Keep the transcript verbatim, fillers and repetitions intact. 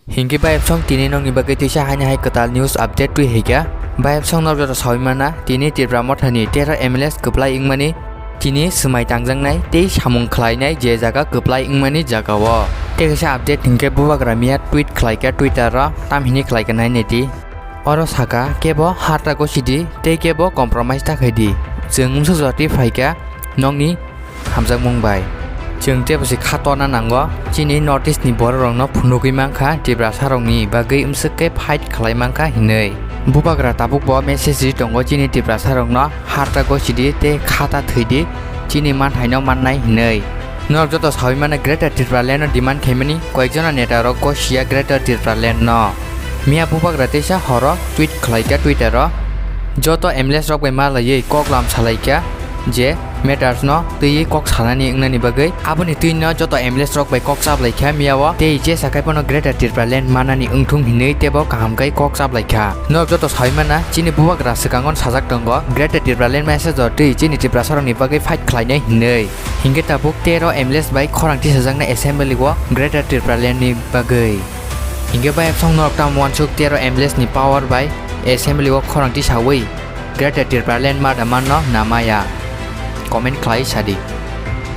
Hinkhe bayapsong tini nokni bagwi teisa haini hai kwtal news update twi hai kha. Bayapsong nok joto sawi mana tini Tipra Mothani tero M L As kwplai wngmani tini swmai tangjaknai tei samung khlainai je jaga kwplai wngmani jagao. Tei kaisa update hinkhe bubagra miya tweet khlaikha Twitter-o, tam hini khlaikha nainai di. Oro sakha kebo harta gosidi tei kebo compromise ta khaidi. Chwng wngsa jotwi phaikha nokni hamjakmung bai. Chwng tei bwswi kha torna nango. Chini North East ni borok rokno phunugwi mankha Tiprasa rokni bagwi wmswk khe fight khlai mankha hinwi. Bubagra tabuk bo message ri tongo chini Tiprasa rokno harta gosidi tei kha ta thwidi chini manthaino mannai hinwi. Norok joto sawi mano Greater Tipraland no demand khaimani koyekjona neta rok gosiya Greater Tipraland no. Miya bubagra teisa horo tweet khlaikha Twitter o. Joto M L As rok bai malaiwi kok lam salaikha je matters no twiwi kok sanani wngnani bagwi. Aboni twino joto M L As rok bai kok chaplaikha miya o tei je sakai phano Greater Tipraland manani wngthung hinwi tebo kaham khe kok chaplaikha. Norok joto sawi mana chini bubagra swkango sajak tongo Greater Tipraland message o twi chini Tiprasa rokni bagwi fight khlainai hinwi. Hinkhe tabuk tero M L As bai khorang tisajaknai assembly o Greater Tipraland ni bagwi. Hinkhe bayapsong norok tamo uansuk tero M L As ni power bai assembly o khorang tisawi Greater Tipraland mada manno namaya? Comment khlai sadi.